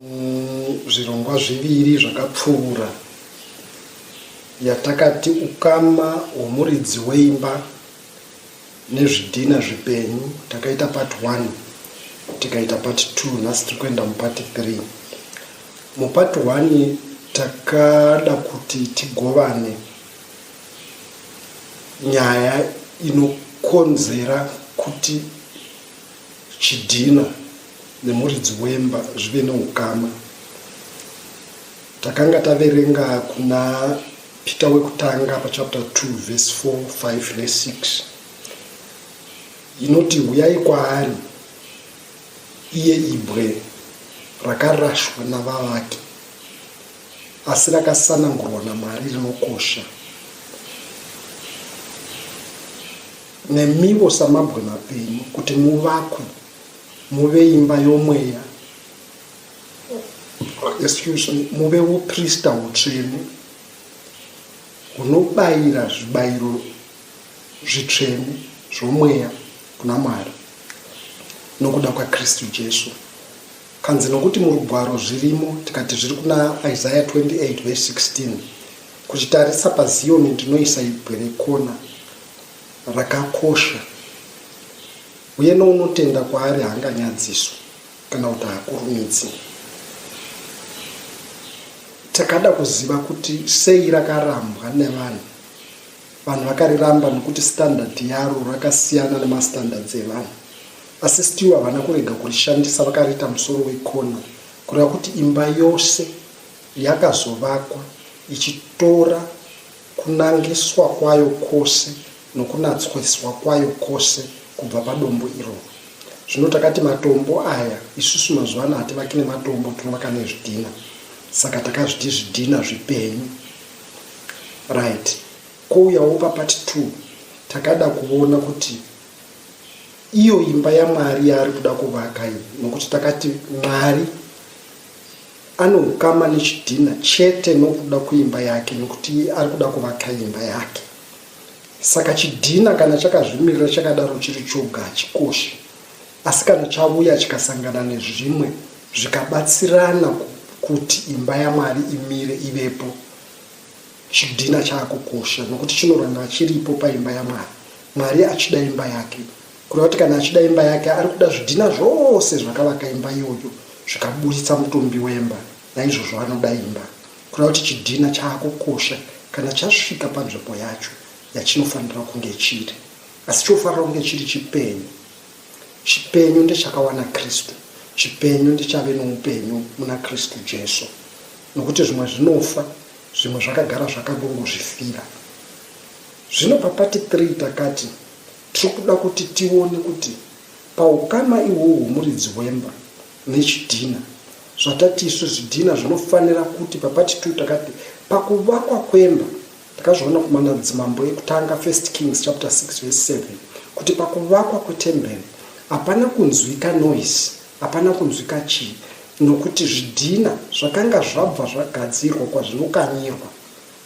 Zvirongwa zviviri zvakapfuura yatakati ukama hwomuridzi weimba nezvidhina zvipenyu takaita part 1 tikaita part 2 nhasi tiri kuenda mupart 3 mupart 1 takada kuti tigovane nyaya inokonzera kuti chidhina nemuridzi wemba zvive neukama. Takanga taverenga kuna Peter wekutanga pachapter 2 verse 4, 5 ne6 inoti huyai kwaari iye ibwe rakarashwa navavaki asi rakasanangurwa naMwari rinokosha. Nemiwo samabwe mapenyu kuti muvakwe muve imba yomweya, excuse me, muve uprista hutsvene hunobayira zvibayiro zvitsvene zvomweya kuna Mwari nokuda kwaKristu Jesu. Kanzi nokuti murugwaro zvirimo, tikati zviri kuna Isaiah 28 verse 16 kuti tarisa paZiyoni ndinoisa ibwe rekona rakakosha uye nounotenda kwaari haanganyadziswi kana kuti haakurumidzi. Takada kuziva kuti sei rakarambwa nevanhu. Vanhu vakariramba nokuti standard yaro rakasiyana nemastandards evanhu. Asi still havana kurega kurishandisa vakariita musoro wekona kureva kuti imba yose yakazovakwa ichitora kunangiswa kwayo kwose nokunatswiswa kwayo kwose kubva padombo iroro. Zvino takati matombo aya, isusu mazuva ano hativaki nematombo, tinovaka nezvidhina. Saka takazviti zvidhina zvipenyu. Right. Kouyawo papart 2 takada kuona kuti iyo imba yaMwari yaari kuda kuvaka iyi, nokuti takati Mwari Ane ukama nechidhina chete nokuda kweimba yake nokuti ari kuda kuvaka imba yake. Saka chidhina kana chakazvimirira chakadaro chiri choga hachikoshi. Asi kana chavuya chikasangana nezvimwe zvikabatsirana kuti imba yaMwari imire ivepo, chidhina chaakukosha nokuti chinoramba chiripo paimba yaMwari. Mwari achida imba yake. Kureva kuti kana achida imba yake ari kuda zvidhina zvose zvakavaka imba iyoyo zvikaburitsa mutumbi wemba, naizvozvo anoda imba. Kureva kuti chidhina chaakukosha kana chasvika panzvimbo yacho yachinofanira kunge chiri. Asi chofanira kunge chiri chipenyu. Chipenyu ndechakawana Kristu. Chipenyu ndechave noupenyu muna Kristu Jesu. Nokuti zvimwe zvinofa, zvimwe zvakagara zvakangongozvifira. Zvino papati 3 takati Tiri kuda kuti tione kuti paukama ihwohwo hwomuridzi wemba nechidhina, zvatati isu zvidhina zvinofanira kuti papati 2 takati pakuvakwa kwemba, takazviona kuManadzimambo ekutanga First Kings chapter 6 verse 7 kuti pakuvakwa kwetemberi hapana kunzwika noise, hapana kunzwika chii nokuti zvidhina zvakanga zvabva zvagadzirwa kwazvinokanyirwa.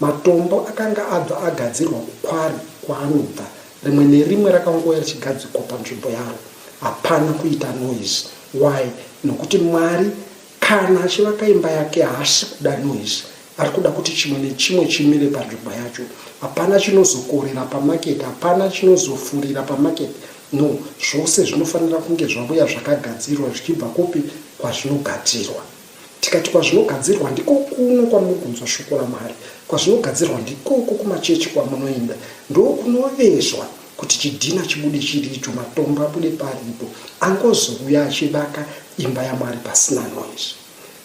Matombo akanga abva agadzirwa kukwari kwaanobva, rimwe nerimwe rakangouya richigadzikwa panzvimbo yaro. Hapana kuita noise. Why? Nokuti Mwari kana achivaka imba yake haasi kuda noise. Ari kuda kuti chimwe nechimwe chimire panzvimbo yacho. Hapana chinozokorera pamarket, hapana chinozofurira pamarket. No, zvose zvinofanira kunge zvavuya zvakagadzirwa zvichibva kupi? Kwazvinogadzirwa. Tikati kwazvinogadzirwa ndiko kuno kwamuri kunzwa shoko raMwari, kwazvinogadzirwa ndikoko kumachechi kwamunoenda, ndokunovezwa kuti chidhina chibude chiricho, matombo abude paripo, angozouya achivaka imba yaMwari pasina noise.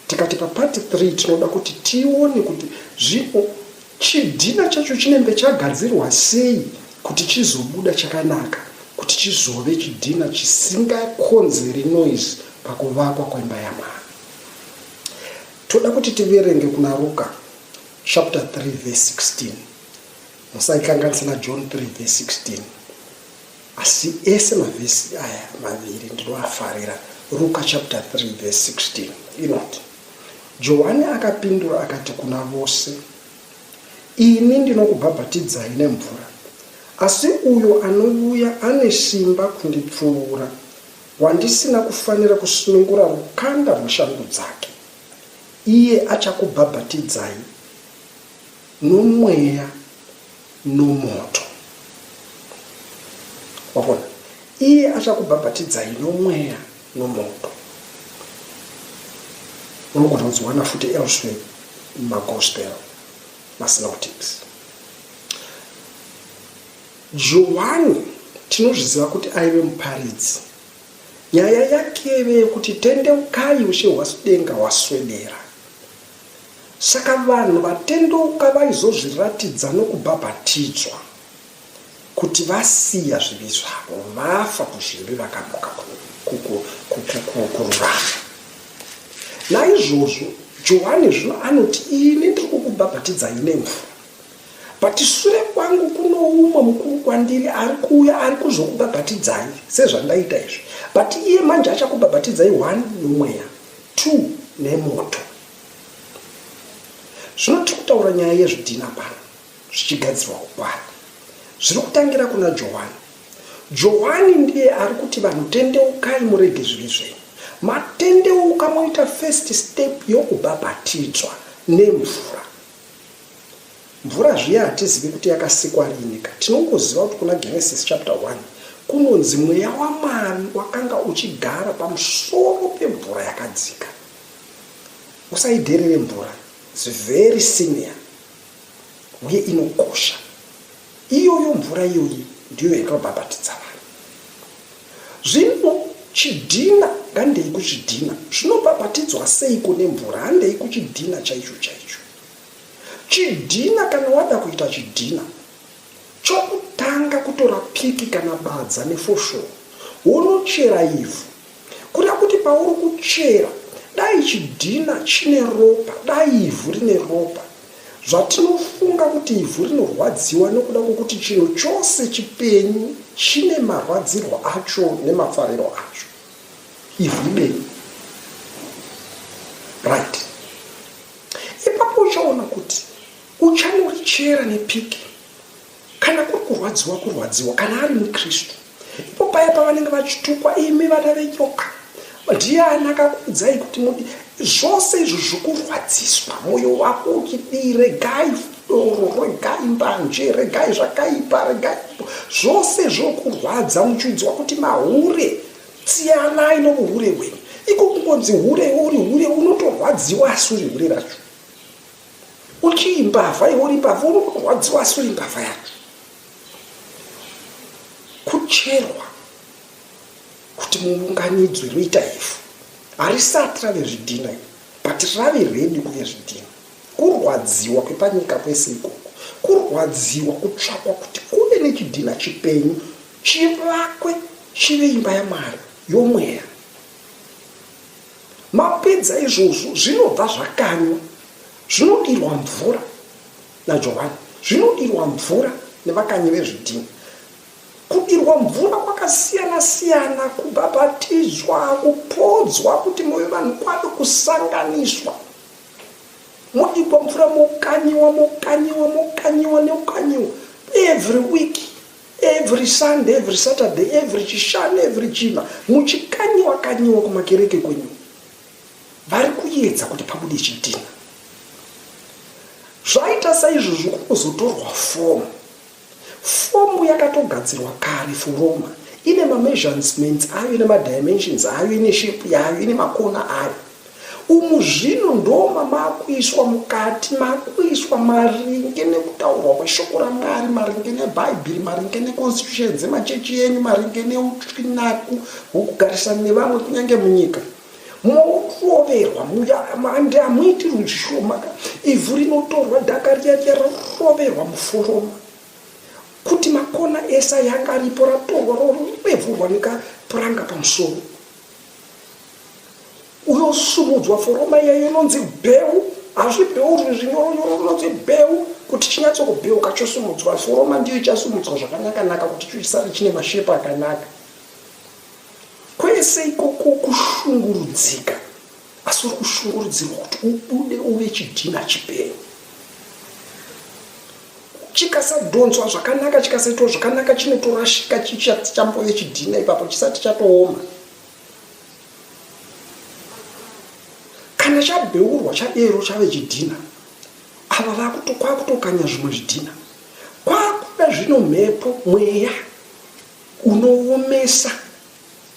Tikati papart 3 tinoda kuti tione kuti zvino chidhina chacho chinenge chagadzirwa sei kuti chizobuda chakanaka, kuti chizove chidhina chisingakonzeri noise pakuvakwa kwemba yaMwari. Toda kuti tiverenge kuna Ruka chapter 3 verse 16. Musaikanganisa naJohn 3 verse 16. Asi ese mavhesi aya maviri ndinoafarira. Ruka chapter 3 verse 16 inoti, Johani akapindura akati kuna vose, Ini ndinokubhabhatidzai nemvura, asi uyo anouya ane simba kundipfuura, wandisina kufanira kusunungura rukanda rweshangu dzake. Iye achakubhabhatidzai nomweya nomoto. Wapona? Iye achakubhabhatidzai nomweya nomoto. Unogona kudziwana futi elsewhere mumagospel, masynoptics. Johani tinozviziva kuti aive muparidzi. Nyaya yake yaive yekuti tendeukai ushe hwadenga hwaswedera. Saka vanhu vatendeuka vaizozviratidza nokubhabhatidzwa kuti vasiya zvivi zvavo, vafa kuzvivi vakamuka kururama. Naizvozvo Johani zvino anoti, Ini ndiri kukubhabhatidzai nemvura, but sure kwangu kuno umwe mukuru kwandiri ari kuuya ari kuzokubhabhatidzai sezvandaita izvi, but iye manje achakubhabhatidzai one nomweya, two nemoto. Zvino tiri kutaura nyaya yezvidhina pano zvichigadzirwa kukwana. Zviri kutangira kuna Johani. Johani ndiye ari kuti vanhu tendeukai murege zvivi zvenyu. Matendeuka moita first step yokubhabhatidzwa nemvura. Mvura zviya hatizivi kuti yakasikwa riini ka. Tinongoziva kuti kuna Genesis chapter 1 kunonzi mweya waMwari wakanga uchigara pamusoro pemvura yakadzika. Usaidherere mvura, it's very senior uye inokosha. Iyoyo mvura iyoyi ndiyo yakabhabhatidza vanhu. Zvino chidhina, ngandei kuchidhina. Zvinobhabhatidzwa seiko nemvura? Handei kuchidhina chaicho chaicho. Chidhina, kana wada kuita chidhina, chokutanga kutora piki kana badza nefoshoro, wonochera ivhu. Kureva kuti pauri kuchera, dai chidhina chine ropa, dai ivhu rine ropa. Zvatinofunga kuti ivhu rinorwadziwa nokuda kwokuti chinhu chose chipenyu chine marwadzirwo acho nemafariro acho. Ivhu ibenyu. Right. Ipapo uchaona kuti uchanorichera nepiki. Kana kuri kurwadziwa kurwadziwa kana ari muKristu. Ipo paya pavanenge vachitukwa imi vana venyoka. Ndiani akakuudzai kuti mudi zvose izvo zvokurwadziswa mwoyo wako uchidii regai doro regai mbanje regai zvakaipa regai zvose zvokurwadza muchiudzwa kuti mahure siyanai novuhure hwenyu iko kungonzi hure uri hure unotorwadziwa asi uri hure racho Uchii mbavha iwe uri mbavha unorwadziwa asi uri mbavha yacho. Kucherwa kuti muunganidzwe roita ivhu harisati rave zvidhina but rave ready kuve zvidhina. Kurwadziwa kwepanyika kwese ikoko kurwadziwa kutsvakwa kuti kuve nechidhina chipenyu chivakwe chive imba yaMwari yomweya. Mapedza izvozvo zvinobva zvakanywa, zvinodirwa mvura naJohani, zvinodirwa mvura nevakanyi vezvidhina. Kudirwa mvura kwakasiyana siyana, kubhabhatidzwa, kupodzwa kuti moyo vanhu kwave kusanganiswa. Modirwa mvura mokanyiwa, mokanyiwa, mokanyiwa nekukanyiwa every week. Every Sunday, every Saturday, every Chishanu, every China, muchikanyiwa kanyiwa kumakereke kwenyu. Vari kuyedza kuti pabude chidhina. Zvaita saizvozvo kunozotorwa fomu. Fomu yakatogadzirwa kare foroma. Ine mameasurements ayo, ine madimensions ayo, ine shape yayo, ine makona ayo. Umu zvino ndomamakuiswa mukati, makuiswa maringe nekutaurwa kweshoko raMwari, maringe neBhaibheri, maringe neconstitution dzemachechi enyu, maringe neuchinaku hwokugarisana nevamwe kunyange munyika. Mouroverwa muya ande hamuitirwi zvishoma ka. Ivhu rinotorwa dhaka riya riya roroverwa muforoma kuti makona ese ayanga aripo ratorwa rorevhurwa nekapuranga pamusoro. Uyosumudzwa foroma iyayo inonzi bheu, hazvibheurwi zvinyoronyoro, rinonzi bheu kuti chinyatsokubheuka chosumudzwa. Foroma ndiyo ichasumudzwa zvakanaka-naka kuti chisare chine mashepu akanaka. Kwese ikoko kushungurudzika, asi uri kushungurudzirwa kuti ubude uve chidhina chipenyu. Chikasadhonzwa zvakanaka, chikasaitwa zvakanaka, chinotorashika chisati chambove chidhina ipapo, chisati chatooma. Kana chabheurwa chadero chave chidhina, ava vakuto kwakutokanya zvimwe zvidhina. Kwakuda zvino mhepo, mweya unoomesa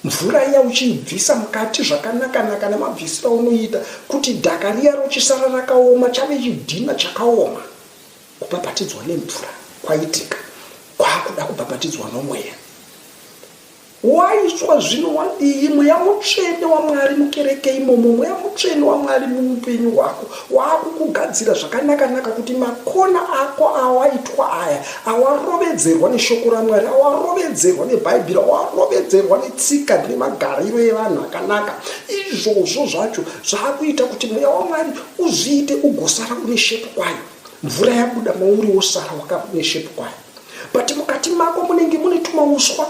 mvura iya uchiibvisa mukati zvakanaka-naka nemabvisiro aunoita kuti dhaka riya rochisara rakaoma chave chidhina chakaoma. Kubhabhatidzwa nemvura kwaitika kwakuda kubhabhatidzwa nomweya. Waiswa zvino wadii? Mweya Mutsvene waMwari mukereke imomo, Mweya Mutsvene waMwari muupenyu hwako, waakukugadzira zvakanaka-naka kuti makona ako awaitwa aya, awarovedzerwa neShoko raMwari, awarovedzerwa neBhaibheri, awarovedzerwa netsika nemagariro evanhu akanaka, izvozvo zvacho zvaakuita kuti Mweya waMwari uzviite ugosara une shepu kwayo. Mvura yabuda mauri wosara waka neshepu kwayo. But mukati mako munenge mune tumauswa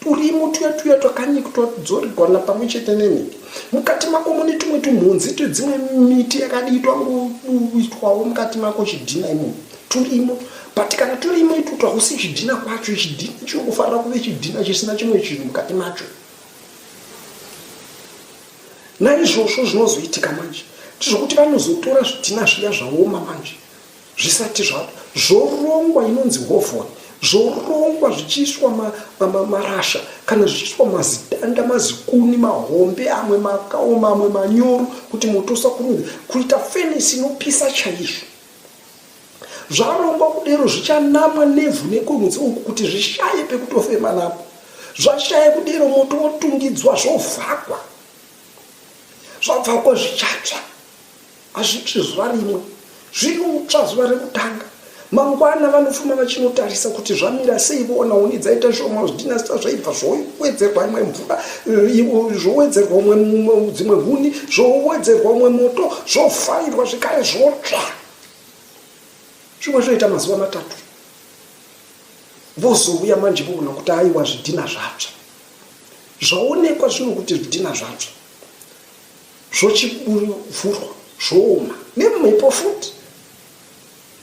turimo tuya tuya twakanyika twadzorigwana pamwe chete nenhingi. Mukati mako mune tumwe tumhunzi twedzimwe miti yakadii twangoitwawo mukati mako chidhina imomo turimo. But kana turimo itwotwo hausi chidhina kwacho, chidhina chinongofanira kuve chidhina chisina chimwe chinhu mukati macho. Naizvozvo zvinozoitika manje ndezvokuti vanozotora zvidhina zviya zvaoma manje zvisati zva zvorongwa inonzi hovhoni zvorongwa zvichiiswa ma, ma, ma, marasha kana zvichiiswa mazidanda mazikuni mahombe amwe makaoma amwe manyoro kuti moto usakurumidza kuita fenesi inopisa chaizvo zvarongwa kudero zvichanamwa nevhu nekunze uku kuti zvishaye pekutofema napo zvashaya kudero moto wotungidzwa zvovhakwa zvabvakwa zvichatsva Hazvitsvi zuva rimwe, zvinotsva zuva rekutanga. Mangwana vanofuma vachinotarisa kuti zvamira sei voona huni dzaita shoma zvidhina zita zvaibva zvowedzerwa imwe mvura zvowedzerwa umwe dzimwe huni zvowedzerwa umwe moto zvovharirwa zvekare zvotsva. Zvimwe zvoita mazuva matatu. Vozouya manje voona kuti aiwa zvidhina zvatsva. Zvaonekwa zvino kuti zvidhina zvatsva. Zvochivhurwa zvooma nemhepo futi.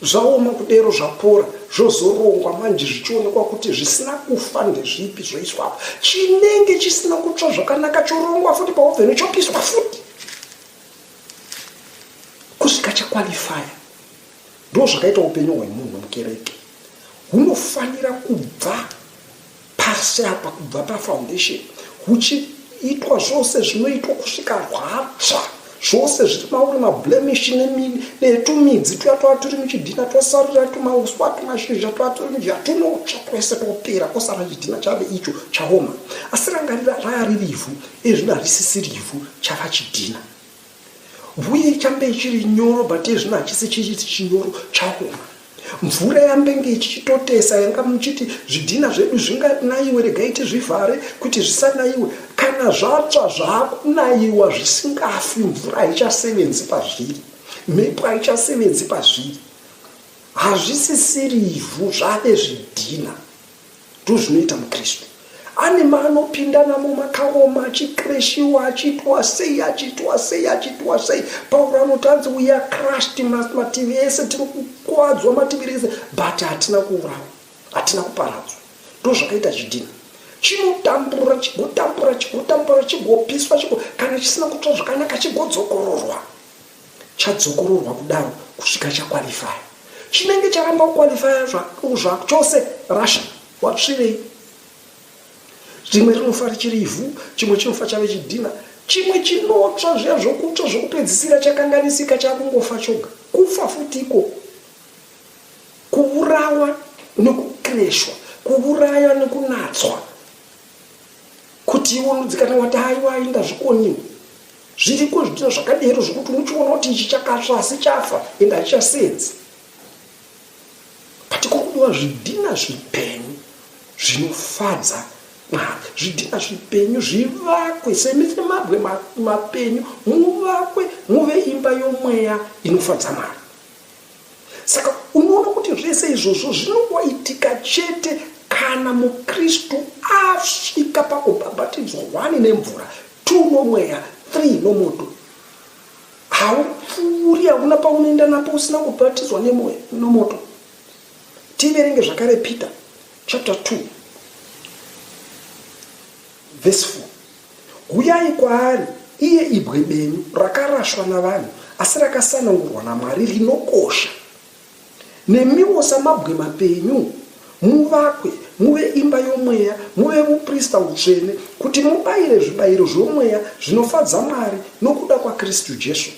Zvaoma kudero zvapora zvozorongwa manje zvichionekwa kuti zvisina kufa ndezvipi zvoiswa apa. Chinenge chisina kutsva zvakanaka chorongwa futi paovheni chopiswa futi kusvika chakwalifaya. Ndozvakaita upenyu hwemunhu mukereke. Hunofanira kubva pasi apa kubva pafoundation huchiitwa zvose zvinoitwa kusvika rwatsva zvose zviri mauri mablemish netumidzi tuya twava turi muchidhina twasarira tumauswa tumashizha twava turi muchidhina tunotsva twese twopera kwosara chidhina chave icho chaoma asi rangarira raya riri ivhu ezvino harisisiri ivhu chava chidhina Uye chambe chiri nyoro but ezvino hachisi chiri chinyoro chaoma. Mvura yambenge ichichitotesa yanga muchiti zvidhina zvedu zvinganaiwe regai tizvivhare kuti zvisanaiwe. Kana zvatsva zvakunaiwa zvisingafi mvura haichasevenzi pazviri. Mhepo haichasevenzi pazviri. Hazvisisiri ivhu zvave zvidhina. Ndozvinoita muKristu. Ane maanopinda namo makaoma achikreshiwa achiitwa sei achiitwa sei achiitwa sei. Pauro anoti anzi we are crushed mativi ese tiri kukuwadzwa mativi ese but hatina kuurawa hatina kuparadzwa. Ndozvakaita chidhina. Chinotambura chigotambura chigotambura chigopiswa chigo kana chisina kutsva zvakanaka chigodzokororwa. Chadzokororwa kudaro kusvika chakwalifaya. Chinenge charamba kukwalifaya zvachose rasha watsvirei. Rimwe rinofa richiri ivhu, chimwe chinofa chave chidhina, chimwe chinotsva zviya zvokutsva zvokupedzisira chakanganisika chakungofa choga. Kufa futi ikoko. Kuurawa nekukreshwa, kuuraya nekunatswa. Kuti iwe unodzikana wati haiwa ndazvikoniwa. Zviriko zvidhina zvakadero zvekuti unochiona kuti ichi chakatsva asi chafa ende hachichasenzi. But kuri kudiwa zvidhina zvipenyu zvinofadza Mwari. Zvidhina zvipenyu zvivakwe semabwe mapenyu muvakwe muve imba yomweya inofadza Mwari. Saka unoona kuti zvese izvozvo zvinongoitika chete kana muKristu asvika pakubhabhatidzwa 1 nemvura, 2 nomweya, 3 nomoto. Haupfuuri, hauna paunoenda napo usina kubhabhatidzwa nomoto. Tiverenge zvakare Peter chapter 2 verse 4. Huyai kwaari. Iye ibwe benyu, rakarashwa navanhu, asi rakasanangurwa naMwari, rinokosha. Nemiwo samabwe mapenyu, muvakwe, muve imba yomweya, muve vuprista hutsvene, kuti mubayire zvibayiro zvomweya zvinofadza Mwari nokuda kwaKristu Jesu.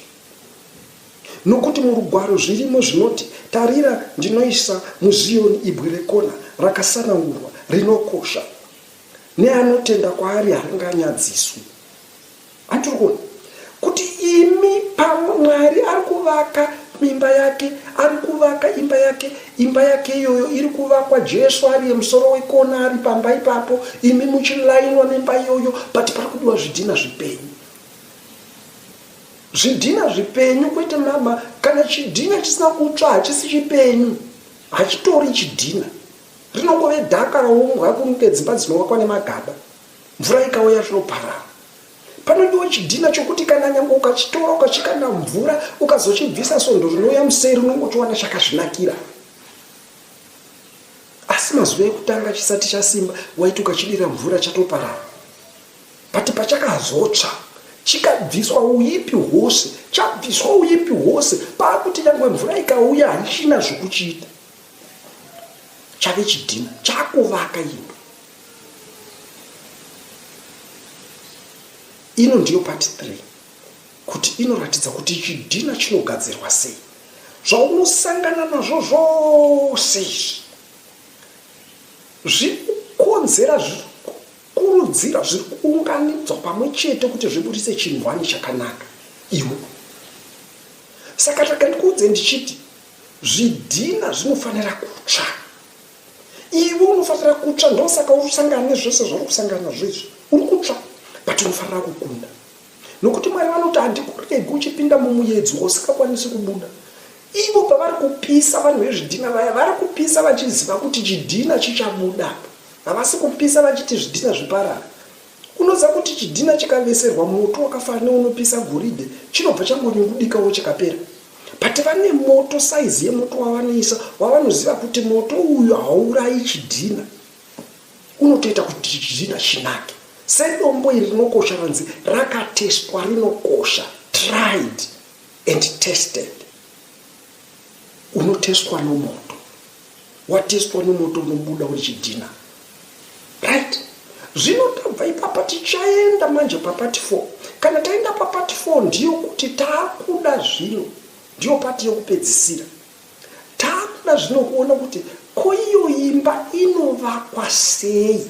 Nokuti murugwaro zvirimo zvinoti, Tarira, ndinoisa muZiyoni ibwe rekona, rakasanangurwa, rinokosha, neanotenda kwaari haringanyadziswi. Handiri kuona kuti imi pamwe Mwari ari kuvaka imba yake, ari kuvaka imba yake, imba yake iyoyo iri kuvakwa, Jesu ariye musoro wekona ari pamba ipapo, imi muchilainwa nemba iyoyo, but pari kudiwa zvidhina zvipenyu. Zvidhina zvipenyu kwete mama, kana chidhina chisina kutsva hachisi chipenyu, hachitori chidhina. Rinongove dhaka raumbwa kunge dzimba dzinovakwa nemagaba. Mvura ikauya zvinoparara. Panodiwa chidhina chokuti kana nyangwe ukachitora ukachikanda mvura ukazochibvisa svondo rinouya museri unongochiwana chakazvinakira. Asi mazuva ekutanga chisati chasimba waiti ukachidira mvura chatoparara. But pachakazotsva chikabviswa uipi hwose, chabviswa uipi hwose paakuti nyangwe mvura ikauya haichina zvokuchiita. Chave chidhina chakuvaka imba. Ino ndiyo part 3 kuti inoratidza kuti chidhina chinogadzirwa sei. Zvaunosangana nazvo zvose izvi zvinokonzera zviri kukurudzira zviri kuunganidzwa pamwe chete kuti zviburitse chinhwani chakanaka iwe. Saka rega ndikuudze ndichiti zvidhina zvinofanira kutsva. Iwe unofanira kutsva ndosaka uri kusangana nezvese zvauri kusangana nazvo izvi. Uri kutsva but unofanira kukunda. Nokuti Mwari vanoti handikuregi uchipinda mumuyedzo wausingakwanisi kubuda. Ivo pavari kupisa vanhu vezvidhina vaya vari kupisa vachiziva kuti chidhina chichabuda. Havasi kupisa vachiti zvidhina zviparara. Unoziva kuti chidhina chikaveserwa moto wakafanana neunopisa goridhe chinobva changonyungudikawo chikapera. But vane moto size yemoto wavanoisa wavanoziva kuti moto uyu hauurayi chidhina. Unotoita kuti chidhina chinake. Sedombo iri rinokosha ranzi rakatestwa rinokosha, tried and tested. Unotestwa nomoto. Watestwa nomoto unobuda uri chidhina. Right? Zvino tabva ipapa tichaenda manje papati 4. Kana taenda papati 4 ndiyo kuti taakuda zvino. Ndiyo pati yokupedzisira. Taakuda zvino kuona kuti ko iyo imba inovakwa sei.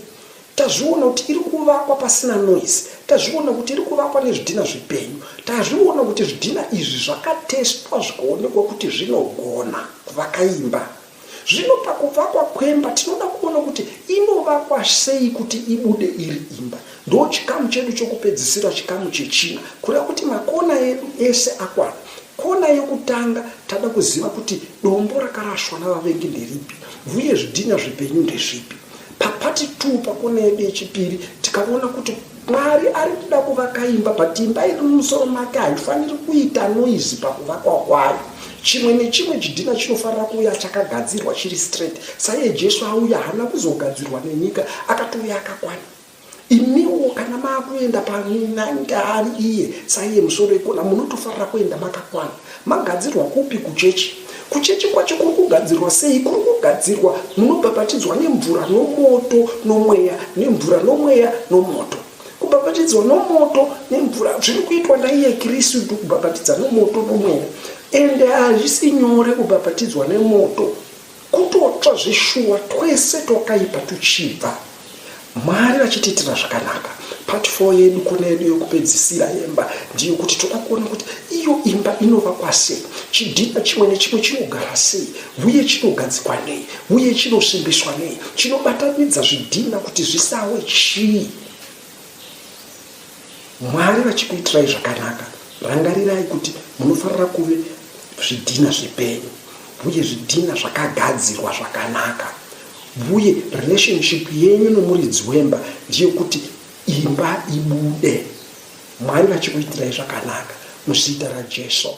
Tazviona kuti iri kuvakwa pasina noise. Tazviona kuti iri kuvakwa nezvidhina zvipenyu. Tazviona kuti zvidhina izvi zvakatestwa zvikaonekwa kuti zvinogona kuvaka imba. Zvino pakuvakwa kwemba tinoda kuona kuti inovakwa sei kuti ibude iri imba. Ndochikamu chedu chokupedzisira chikamu chechina. Kureva kuti makona edu ese akwana. Kona yokutanga tada kuziva kuti dombo rakarashwa navavengi nderipi vuye zvidhina zvipenyu ndezvipi. Papati 2 pakona yedu yechipiri tikaona kuti Mwari ari kuda kuvaka imba but imba iri mumusoro make haifaniri kuita noise pakuvakwa kwayo. Chimwe nechimwe chidhina chinofanira kuuya chakagadzirwa chiri straight. Saiye Jesu auya haana kuzogadzirwa nenyika akatouya akakwana. Imiwo kana maakuenda panange ari iye saiye musoro ikona munotofanira kuenda makakwana. Magadzirwa kupi kuchechi? Kuchechi kwacho kuri kugadzirwa sei? Kuri kugadzirwa munobhabhatidzwa nemvura nomoto nomweya, nemvura nomweya nomoto. Kubhabhatidzwa nomoto nemvura zviri kuitwa naiye Kristu kubhabhatidza nomoto nomweya. Ende hazvisi nyore kubhabhatidzwa nemoto. Kutotsva zveshuwa twese twakaipa tuchibva. Mwari vachitiitira zvakanaka. Part 4 yedu kona yedu yekupedzisira yemba ndiyo kuti toda kuona kuti iyo imba inovakwa sei, chidhina chimwe nechimwe chinogara sei, uye chinogadzikwa nei, uye chinosimbiswa nei, chinobatanidza zvidhina kuti zvisawe chii. Mwari vachikuitirai zvakanaka. Rangarirai kuti munofanira kuve zvidhina zvipenyu uye zvidhina zvakagadzirwa zvakanaka. Uye relationship yenyu nomuridzi wemba ndeyekuti imba ibude. Mwari vachikuitirai zvakanaka muzita raJesu.